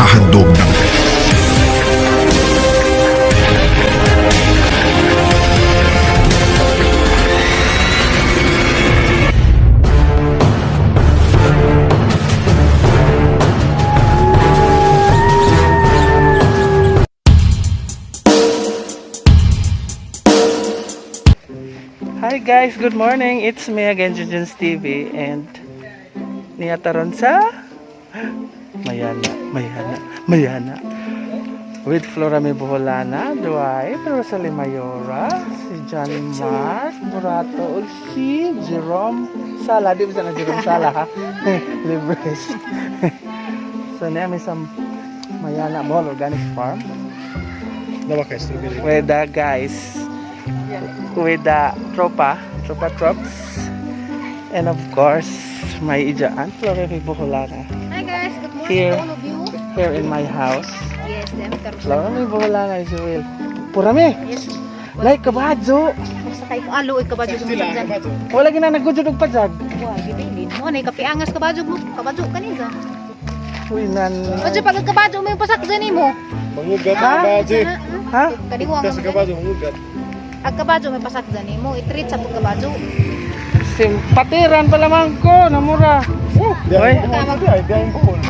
Naghahandog ng Hi guys, good morning. It's me again, Junjun's TV, and niya taron sa Mayana, Mayana, Mayana. With Flora May Boholana, Dwight, Rosalie Mayora, si John Mark Burato, ug si Jerome Sala. Di ba sana Jerome Sala ha? Libres. So niya may sa Mayana Mall Organic Farm. With the guys, with the tropa, tropa trops. And of course, my ijaan, Flora May Boholana. Hi guys, good morning Here. to all of you. Here in my house. Yes, them karon. Flora May Boholana is real. Purami! Yes. Like kabadyo! Basta kay alo ay kabadyo mo dyan. Wala gina nagudyo og pajag. Wa gibilin. Mo nay kapiangas kabadyo mo. Kabadyo kanin ka. Uy, nan. Badyo pag kabadyo mo yung pasak dyan mo. Mangugat Ha? sa kabajo. Ha? Kadiwa Sa kabajo, mangugat. Ang kabadyo may pasak dyan mo. I-treat sa pagkabadyo. Simpatiran pa lamang ko, namura. Uy, Di ay buhol.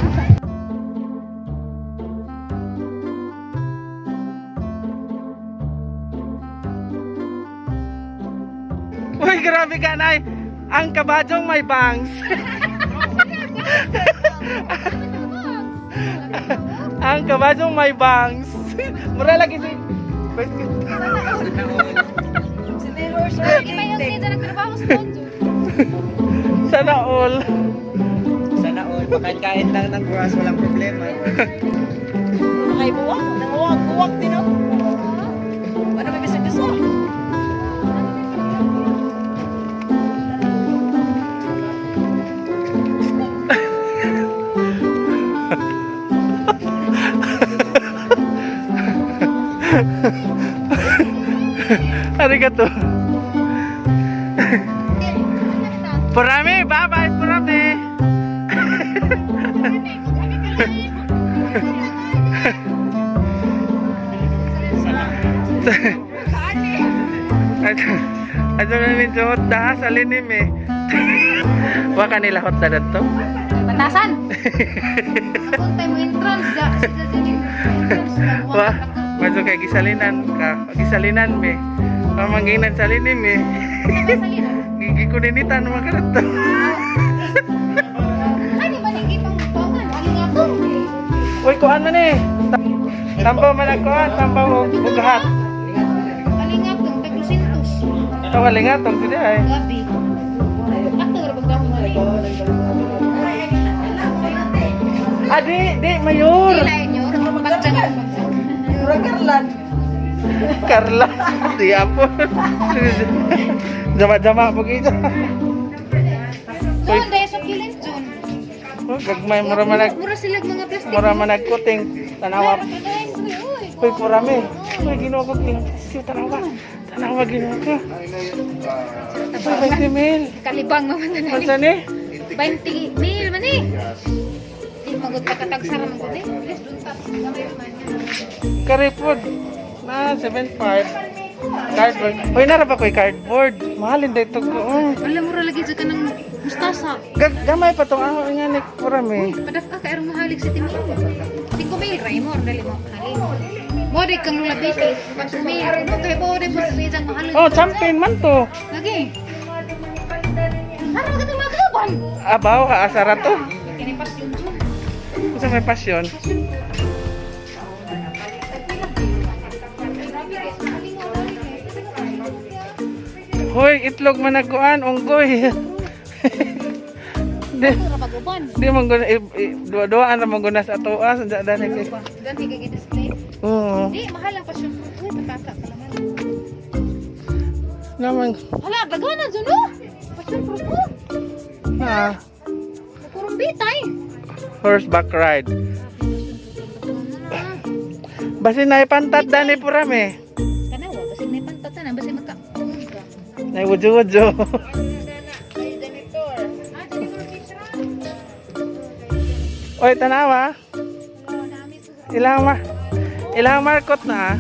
Uy, grabe ka, nay. Ang kabadyong may bangs. Ang kabadyong may bangs. Mura lagi si. Di ba yung dito nagtrabaho sa Bonjo? Sana all. Sana all, pakain-kain lang ng grass, walang problema. Nakaibuwak, nanguwag-buwag din oh. Ano may bisag gusto? Arigato. Purami, bye-bye, Purami. Ato na ni Jot da sa linim eh. Wa kanila hot na to. Batasan. Nakuntay mo entrance da. Sa dyan yung entrance. Wa, medyo kay gisalinan ka. Gisalinan me. Pamanginan sa linim eh. Gigikuninitan mga kanto. Ay, di ba nang ipang pangan? Ano nga to? Uy, kuan man eh. Tambaw man ang kuan, tambaw og ughat. Alingap tong tag 200. Tawalinga tong sila ay. Gabi. Ato ra pagdahon ni. Ah, di, di, mayor. Dili nyo, pagdahon. Murag Karlan. Carla, di apo. Jama-jama po kita. Doon dahil sa kilin Jun. Oh, gagmay mura man nag Mura sila mga plastic. mura man nagkuting tanawa. Uy, uy. Uy, purami. Uy, Ginoo ko king. Tanawa. Tanawa Ginoo ko. Uy, 20 mil. Kalibang naman na Unsa ni? 20 mil man eh. Di magud pagkatagsara man gud eh. Please don't touch. Gamay man. Karipod. Na 7.5. Cardboard. Uy, nara ba ko'y cardboard? Mahalin dito ko. Oh. Wala mura lagi jud ka ng mustasa. Gamay pa tong ako nga ni purami. Padak ka kay mahalig sa timil. 5 mil ra mo dali mo halig. Mo di kang lulabiti. 5 mil. Mo kay mo di mo sa isang mahalig. Oh, champion man to. Lagi. Ano ka mga kaban? Abaw ka asara to. Kini pasyon Jun. Unsa may pasyon? Hoy, itlog man nagkuan, unggoy. Di, Mura pag-uban. di man guna duwa-duwaan ra man guna sa atoa sa dani kay. Ganti kay display. Oo. Di mahal ang passion fruit. Uy, patata ka naman. Naman Hala, daghan na dyan oh. Passion fruit oh. ha, Kurumbitay. Horseback ride. Basin na ipantat dani purami. Tanawa, basig may pantata na, basig magka. Nay wudyo-wudyo. Ah, janitor teacher. Oy, tanawa. Wala na. Ilang markot na ah.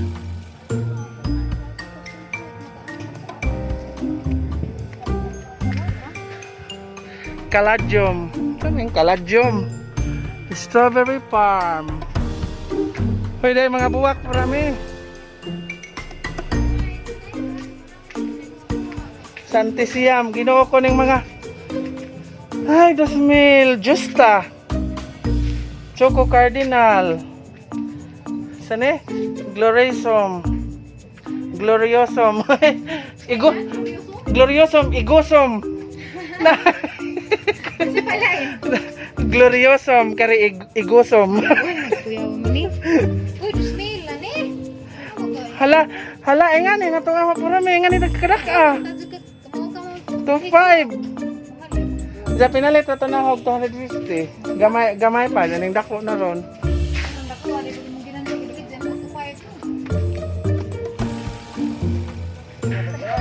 Caladium. Ano yung Caladium? Strawberry Farm. Hoy, dahil mga buwak, marami. Santisiam, ginoo ko ng mga. Ay, 2,000. Justa. Choco Cardinal. Saan eh? Gloriosom. Gloriosom. Igo. Gloriosom. Igosom. Na. Kasi pala eh. Gloriosom. Kari igosom. Kuya ni. Uy, 2,000 ani. Ano ko? Hala. Hala. Eh nga ni. Natunga pa pura. May nga ni nagkarak ah. 2,500. Sa pinalit ito na hog 250. Gamay, gamay pa. Naning dako na ron.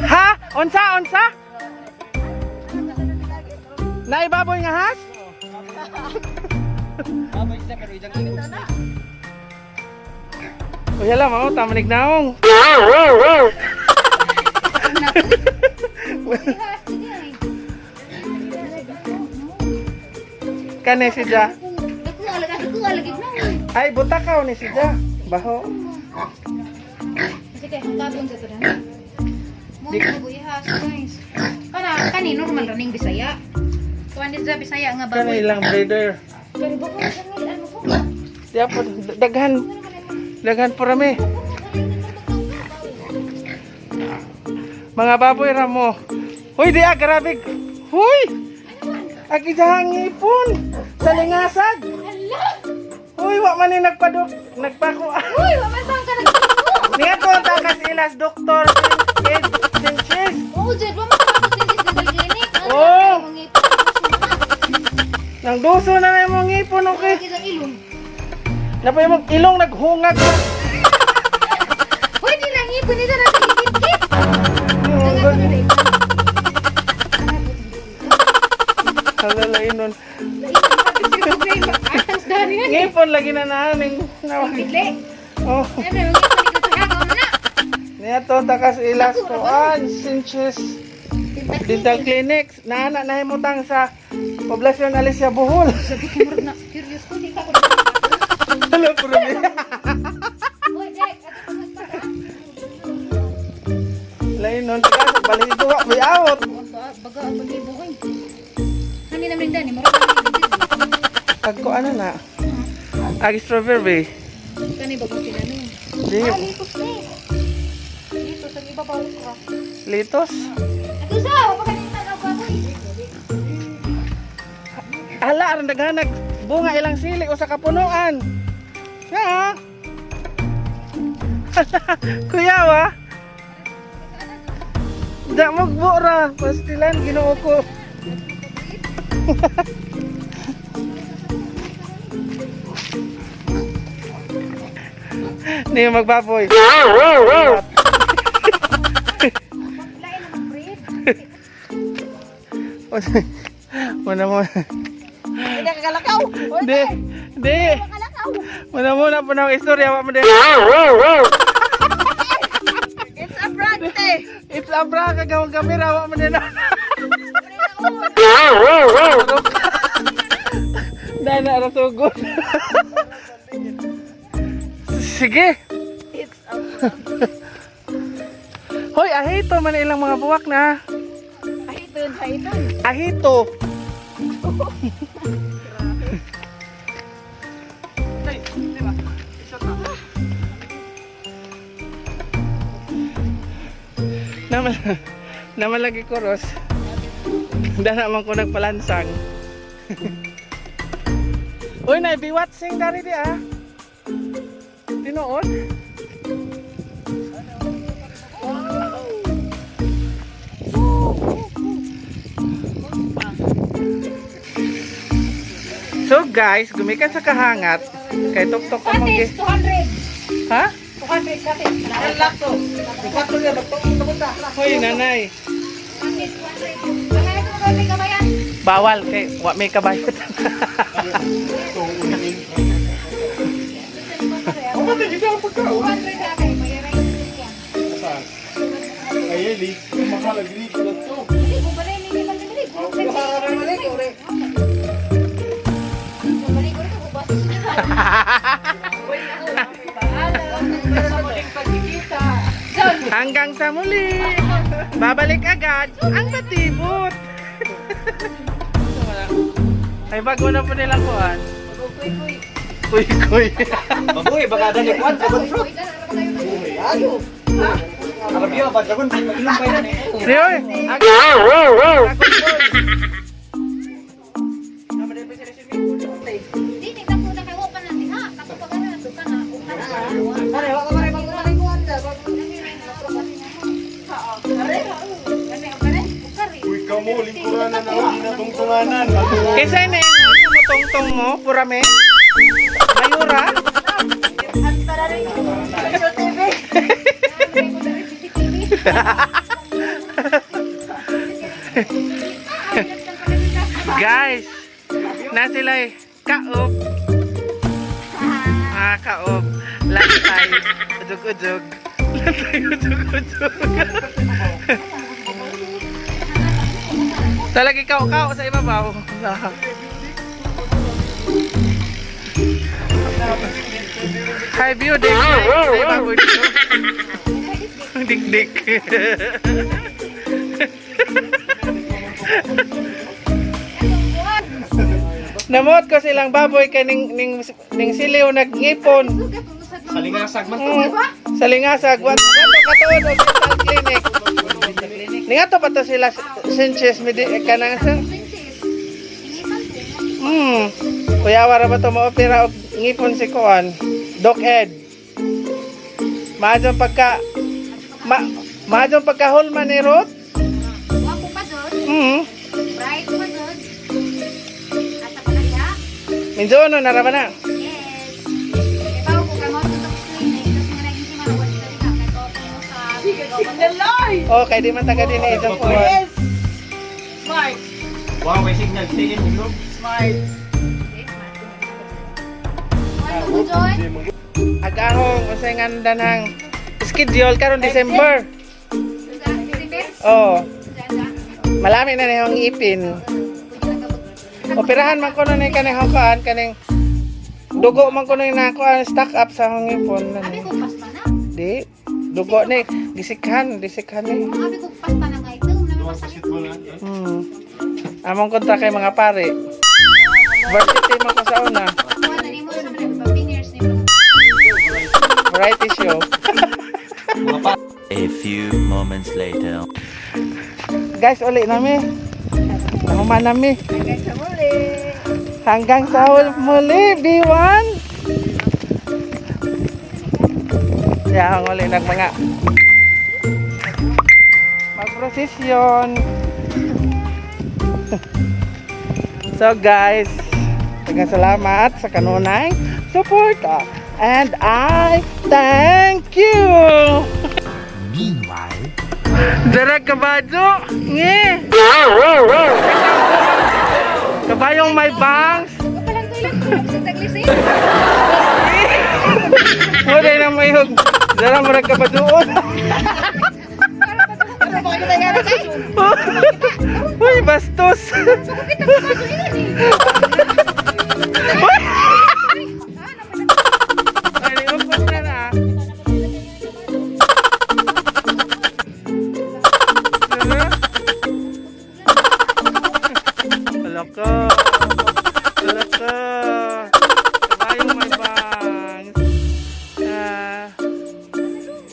Ha? Unsa? Unsa? Naibaboy nga has? Baboy siya pero idang ilog. Uy, hala, mao, tamanig naong. Kani si Ja. Ay, butakaw ni si Ja. Baho. Kasi kay ang kabon sa tanan. Mo ko ihas guys. Kana kani normal ra ning Bisaya. Kuan ni sa Bisaya nga Kani baboy. ilang breeder. Pero ba ko ano ko? Diya po, daghan. Daghan po rami. Mga baboy ramo. Huy, diya, grabe. Huy! Ang isahang ngipon. Sa lingasag. Hala! Huy, wa man ni nagpadok. Nagpako. Uy, wa man ka nag Niya ko ang takas ilas, Doktor Ed Sanchez. Oo, Jed, wa man ka sa dental clinic. Ano Oo. na ngipon? Nang duso na na yung ngipon, okay. Ang isang ilong. Napay mong ilong naghungag na. Hoy, di lang ngipon nito na gikit. Halalay nun. Ngipon lagi na naning. Bigli. Oh. Ano, ngipon ni Kuya na. Niya to takas ilas ko. Ah, Sanchez. Dental Clinic. Naana na himutang sa Poblasyon Alicia Bohol. Sabi ko murag na curious ko di ka ko. Hala po rin. Hoy, Jack, ato pa Lain nun. Takas, baligo wa may awot. Baga ang pag-ibo ko. Hani naman dani, murag na. Pagko ano na. Ag strawberry. Kani ba ko sila ni? Di, Ah, litos ni. Litos ang ibabaw ko. litos. Ato sa, wa pa kanin tanaw ba ko. Hala, aron daghanag bunga ilang sili o sa kapunuan. Ha? Kuya wa. Da magbura, pastilan Ginoo ko. Ni magbaboy. Lain ang breed. Muna muna. Hindi ka kalakaw. Di, di. Muna muna po na ang istorya. Wa mo din. It's a prank, te. It's a prank. Kagawang kamera. Wa mo din. Dahil na rasugod. Sige. It's a prank. Hoy, ahito man ilang mga buwak na. Haitun, haitun. Ahito. Naman, naman lagi ko, Ros. Dahil naman ko nagpalansang. Uy, naibiwat sing dari di ah. Tinuod. So guys, gumikan sa kahangat kay tuktok ka mong Katis 200. Ha? 200 katis. Hoy, nanay. Katis 200. Wala ito mga kabayan. Bawal kay wa may kabayot. Dapat na ang pagkaon. 200 na kay may rice yan. Saan? Ay, lig. Makalaglig na to. Hindi, kung balay ni man dili. Balik ko rin ko Hanggang sa muli. Babalik agad ang batibot. Ay, bago na po nilang kuhan. Kuy, kuy. Mabuhi, baka dali kuan, dragon fruit. Arabia, ba dragon fruit, mag-inom pa yan eh. Siyoy! Di tingnan ko na kayo pa natin ha. Tapos pag ano nasuka na, ukan na. Pare, wala ka pare magkuhan da. Uy, kamo, lingkuranan na hindi na tungtunganan. Kaysa na yung mutongtong mo, purame. Mayura. Sa TV. Guys, na sila eh. Kaob. Ah, kaob. Lantay. Ujog-ujog. Lantay, ujog-ujog. Talaga ikaw, kao sa ibabaw. Hi, view, dik. Ay, baboy dito. Dik-dik. Namot ko silang baboy kay ning siliw nagngipon. Salingasag man to. Sa lingasag, wat wato katuon og dental clinic. Ningato pa to sila Sanchez medi kanang sa. Kuya wara ba to mo-opera og ngipon si kuan? Doc Ed. Maadjong pagka ma maadjong pagka hulman ni Ruth. Wapo pa doon, bright pa doon. Asa pa na diha? Minzono na ra ba na? Yes. Eh, bago ko kay mo to clinic kasi nga naging si Mama wala diha kay ko sa Signal. Oh, kay di man taga dinhi itong kuan. Yes. Smart. Wow, may signal. Tingin, ilog. Smart. Ano mo Joy? Agahong unsay nga danhang schedule karon December. December? Oh, Diyan. malami na niyong ipin. Operahan man ko nun eh, kaning kuan kaning dugo man ko nun na kuan stock up sa akong ipon. Abi ko pasta na. Di dugo ni gisikhan, disikhan ni. Abi ko pasta na nga ito, naman masakit. Among kontra kay mga pare. Varsity man ko sa una. Kuha na nimo sa mga pabingers nimo. Variety show. A few moments later. Guys, uli nami. Nahuman nami. Hanggang sa muli. Hanggang sa muli, B1. Ya, ang uli ng mga magprosesyon. So guys, daghang salamat sa kanunay suporta. And I thank you. Meanwhile, Dara kabajo. Nge. Kabayong may bangs. Kapalang ko ilang tulog sa taglisin. Wala na may hug. Dara mo kabaduon. Ano ba kita nga na kayo? Uy, bastos. Kita pa yun eh. Ay, upos na na. Dara. Alaka. Alaka. Kabayong may bangs. Ah.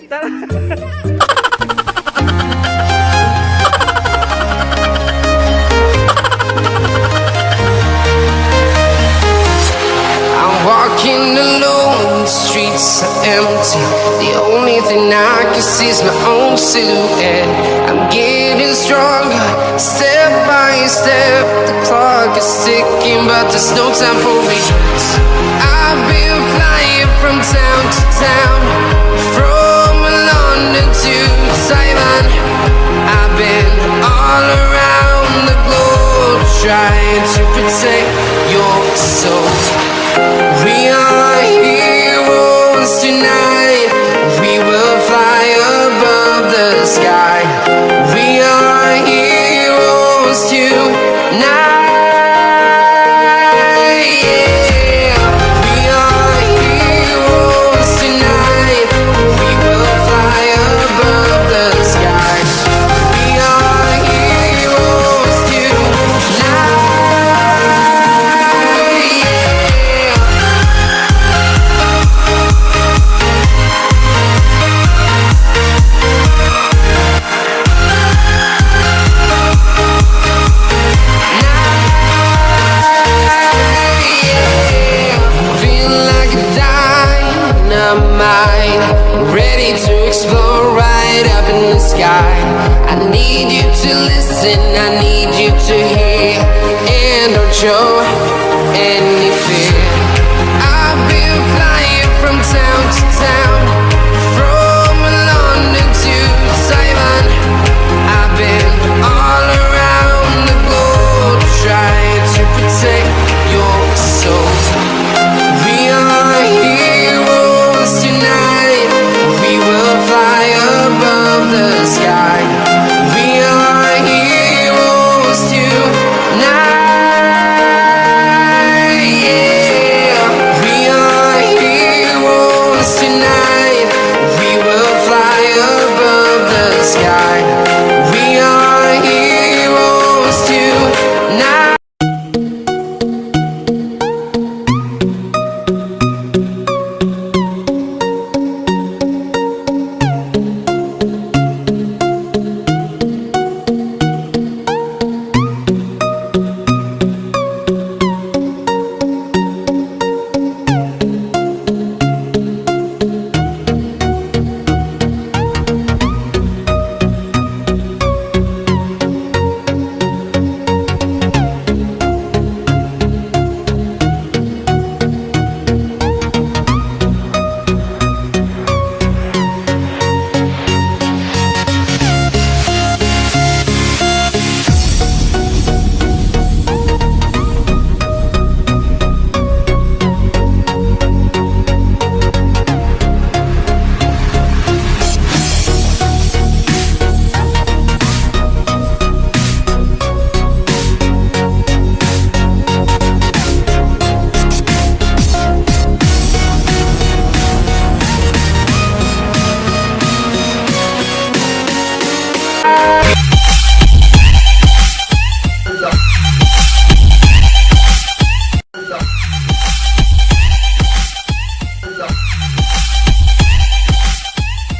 Tara. I'm walking alone, the streets are empty. The only thing I can see is my own silhouette. I'm getting stronger, step by step. The clock is ticking, but there's no time for me. I've been flying from town to town, from London to Taiwan. I've been all around the globe trying to protect your soul. We are heroes. Ready to explode right up in the sky. I need you to listen, I need you to hear, and don't show any fear.